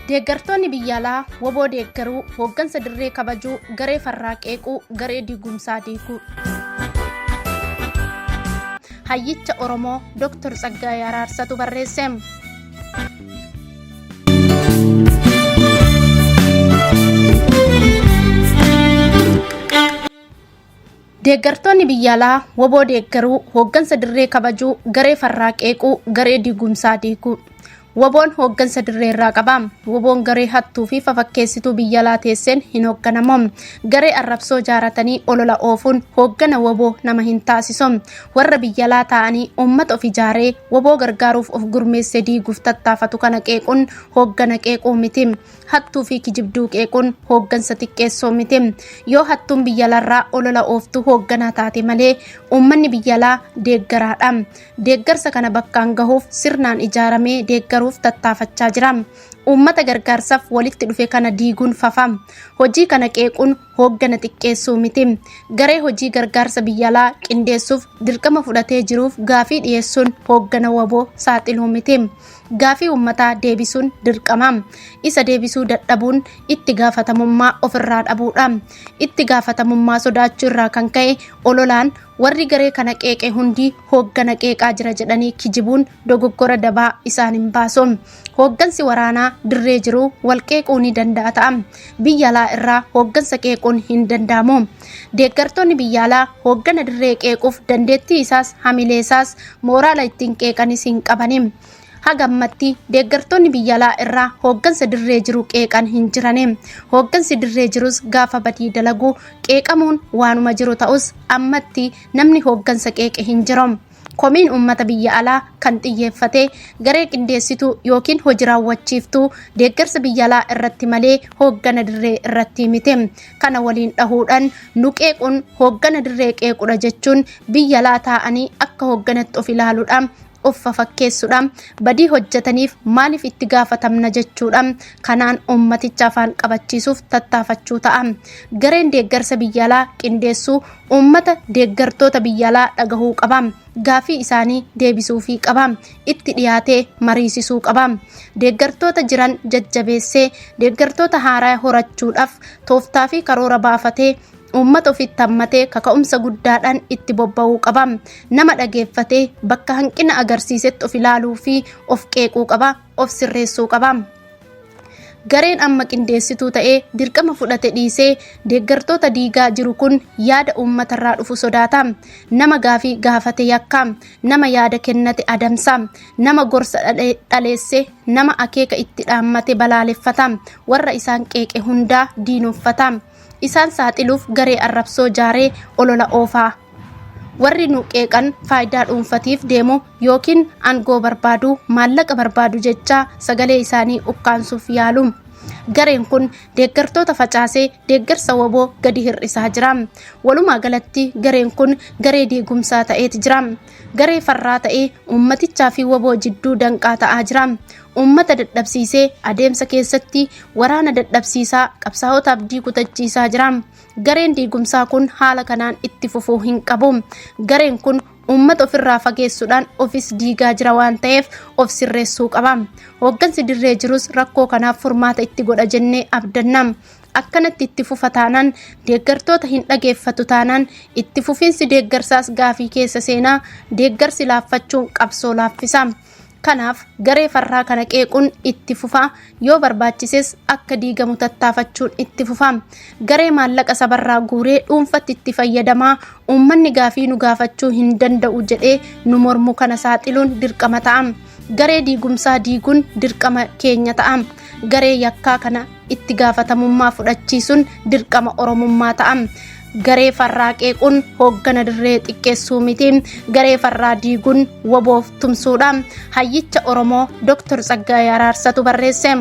Deeggartoonni biyya alaa woboo deeggaruu, hooggansa dirree kabajuu, garee farraa qeequu, garee diigumsaa diiguu. Hayyicha Oromoo Dr. Tsaggaayee Araarsatu barreesse. Deeggartoonni biyya alaa woboo deeggaruu, hooggansa dirree kabajuu, garee farraa qeequu, garee diigumsaa diiguu. Woboon hooggansa dirree irraa qaba. Woboon garee hattuu fi fafakkeessituu biyya alaa teesseen hin hoogganamu. Garee arrabsoo jaaratanii olola oofuun hooggana woboo nama hin taasisu. Warra biyya alaa taa'anii uummata of ijaaree woboo gargaaruuf of gurmeessee diiguuf tattaafatu kana qeequun hooggana qeequu miti. Hattuu fi kijibduu qeequun hooggansa xiqqeessoo miti. Yoo hattuun biyya alaarraa olola ooftu hoogganaa taate malee uummanni biyya alaa deeggaraadha. Deeggarsa kana bakkaan gahuuf sirnaan ijaaramee deeggaruuf tattaafachaa jira. Uummata gargaarsaaf walitti dhufe kana diiguun fafa. Hojii kana qeequun hooggana xiqqeessuu miti. Garee hojii gargaarsa biyya alaa qindeessuuf dirqama fudhatee jiruuf gaafii dhiyeessuun hooggana waboo saaxiluu miti. Gaafii uummataa deebisuun dirqama. Isa deebisuu dadhabuun itti gaafatamummaa ofirraa dhabuudha. Itti gaafatamummaa sodaachuu irraa kan ka'e ololaan warri garee kana qeeqe hundi hooggana qeeqaa jira jedhanii kijibuun dogoggora dabaa isaan hin baasu. Hooggansi waraanaa dirree jiru wal qeequu ni danda'a ta'a. Biyya alaa irraa hooggansa qeequun hin danda'amu. Deeggartoonni biyya alaa hooggana dirree qeequuf dandeettii isaas hamilee isaas mooraala ittiin qeeqanis hin qabani. Haga ammatti deeggartoonni biyya alaa irraa hooggansa dirree jiru qeeqan hin jirani. Hooggansi dirree jirus gaafa badii dalagu qeeqamuun waanuma jiru ta'us ammatti namni hooggansa qeeqe hin jiru. Komiin uummata biyya alaa kan xiyyeeffate garee qindeessituu yookiin hojii raawwachiiftuu deeggarsa biyya alaa irratti malee hooggana dirree irratti miti. Kana waliin dhahuudhaan nu qeequun hooggana dirree qeequdha jechuun biyya alaa taa'anii akka hoogganatti of ilaaluudha. Of fafakkeessuudha. Badii hojjetaniif maaliif itti gaafatamna jechuudha. Kanaan uummaticha afaan qabachiisuuf tattaafachuu ta'a. Gareen deeggarsa biyya alaa qindeessuu uummata deeggartoota biyya alaa dhagahuu qaba. Gaafii isaanii deebisuufii qaba. Itti dhiyaatee mariisisuu qaba. Deeggartoota jiran jajjabeessee deeggartoota haaraa horachuudhaaf tooftaa fi karoora baafatee uummata ofitti hammatee kaka'umsa guddaadhaan itti bobba'uu qaba. Nama dhageeffatee bakka hanqina agarsiisetti of ilaaluu fi of qeequu qaba, of sirreessuu qaba. Gareen amma qindeessituu ta'ee dirqama fudhate dhiisee deeggartoota diigaa jiru kun yaada uummatarraa dhufu sodaata. Nama gaafii gaafate yakka, nama yaada kennate adamsa, nama gorsa dhaleesse, nama akeeka itti dhaammate balaaleffata, warra isaan qeeqe hundaa diinooffata. Isaan saaxiluuf garee arrabsoo jaaree olola oofaa. Warri nu qeeqan faayidaa dhuunfatiif deemu yookiin aangoo barbaadu, maallaqa barbaadu jecha sagalee isaanii ukkaansuuf yaalu. Gareen kun deeggartoota facaasee deeggarsa woboo gadi hir'isaa jira. Walumaa galatti gareen kun garee diigumsaa ta'eet jira. Garee farraa ta'ee uummatichaa fi woboo jidduu danqaa ta'aa jira. Uummata dadhabsiisee adeemsa keessatti waraana dadhabsiisaa qabsaa'ota abdii kutachiisaa jira. Gareen diigumsaa kun haala kanaan itti fufuu hin qabu. Gareen kun uummata ofirraa fageessuudhaan ofis diigaa jira waan ta'eef of sirreessuu qaba. Hooggansi dirree jirus rakkoo kanaaf furmaata itti godha jennee abdanna. Akkanatti itti fufa taanaan deeggartoota hin dhageeffatu taanaan itti fufiinsi deeggarsaas gaafii keessa seenaa deeggarsi laaffachuun qabsoo laaffisa. Kanaaf garee farraa kana qeequun itti fufa yoo barbaachises akka diigamu tattaafachuun itti fufa. Garee maallaqa sabarraa guuree dhuunfatti itti fayyadamaa uummanni gaafii nu gaafachuu hin danda'u jedhee nu mormu kana saaxiluun dirqama ta'a. Garee diigumsaa diiguun dirqama keenya ta'a. Garee yakkaa kana itti gaafatamummaa fudhachiisuun dirqama Oromummaa ta'a. Garee farraa qeequun hooggana dirree xiqqeessuu miti. Garee farraa diiguun woboof tumsuudha. Hayyicha Oromoo Dr. Tsaggaayee Araarsatu barreesse.